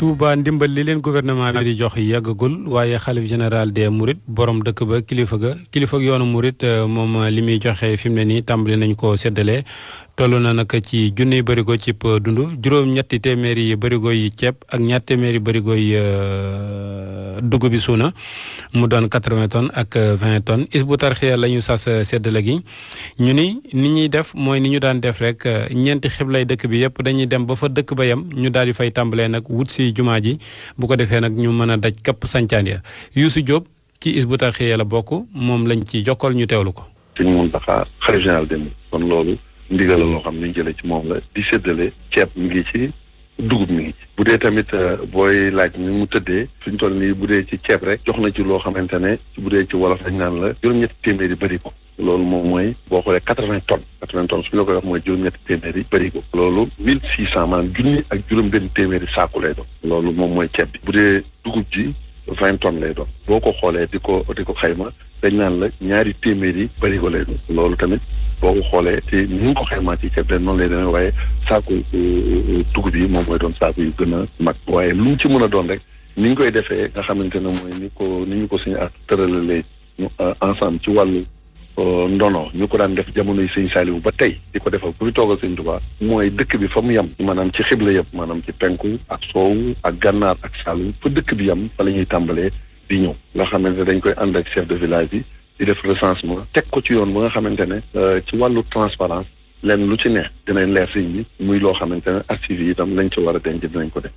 Touba ndimbal li leen gouvernement bi di jox yàggagul waaye xalif général des Mourides borom dëkk ba kilifa yoonu Mouride moom li muy joxe fi mu ne nii tàmbali nañ ko séddale toll na nag ci junniy bërigo cib dund juróom-ñetti téeméeri bërigo yi ceeb ak ñaar téeméeri bërigo yi dugub bi suuna mu doon 80 tonnes ak 20 tonnes Hizbut Tarqiyyah la ñu sas séddale gi ñu ni ñuy def mooy ni ñu daan def rek ñeenti xiblay dëkk bi yëpp dañuy dem ba fa dëkk ba yem ñu daal di fay tàmbalee nag wut si jumaa ji bu ko defee nag ñu mën a daj kapp sancaan ya Youssou Diop ci Hizbut Tarqiyyah la bokk moom lañ ci jokkal ñu teewlu ko. Sëñ Mountakha xalifa général dem kon loolu ndigal la loo xam ne ñu jëlee ci moom la di séddale ceeb mi ngi ci dugub mi ngi ci bu dee tamit booy laaj ni mu tëddee suñ toll nii bu dee ci ceeb rek jox na ci loo xamante ne bu dee ci wolof dañ naan la juróom-ñetti téeméeri bëri ko loolu moom mooy boo xoolee 80 tonnes suñu la koy wax mooy juróom-ñetti téeméeri bëri ko loolu 1600 maanaam junni ak juróom-benn téeméeri saaku lay doon loolu moom mooy ceeb bi bu dee dugub ji 20 tonnes lay doon boo ko xoolee di ko xayma dañ naan la ñaari téeméeri bëri ko lay doon loolu tamit boo ko xoolee te ni nga ko xaymaa ci ceeb noonu lay demee waaye saaku dugub yi moom mooy doon saaku yu gën a mag waaye lu mu ci mën a doon rek ni ñu koy defee nga xamante ne mooy ni ñu ko suñu ak tëralee ñu ensemble ci wàllu ndono ñu ko daan def jamonoy sëñ Saliou ba tey di ko defal ku fi toogal sëñ Tuubaa mooy dëkk bi fa mu yem maanaam ci xibla yëpp maanaam ci penku ak soowu ak gànnaar ak Saalum fa dëkk bi yem fa la ñuy tàmbalee di ñëw nga xamante ne dañ koy ànd ak chef de village yi di def recensement teg ko ci yoon ba nga xamante ne ci wàllu transparence lenn lu ci neex dinañ leer sëñ bi muy loo xamante ne archives yi itam lañ ci war a denc dinañ ko def.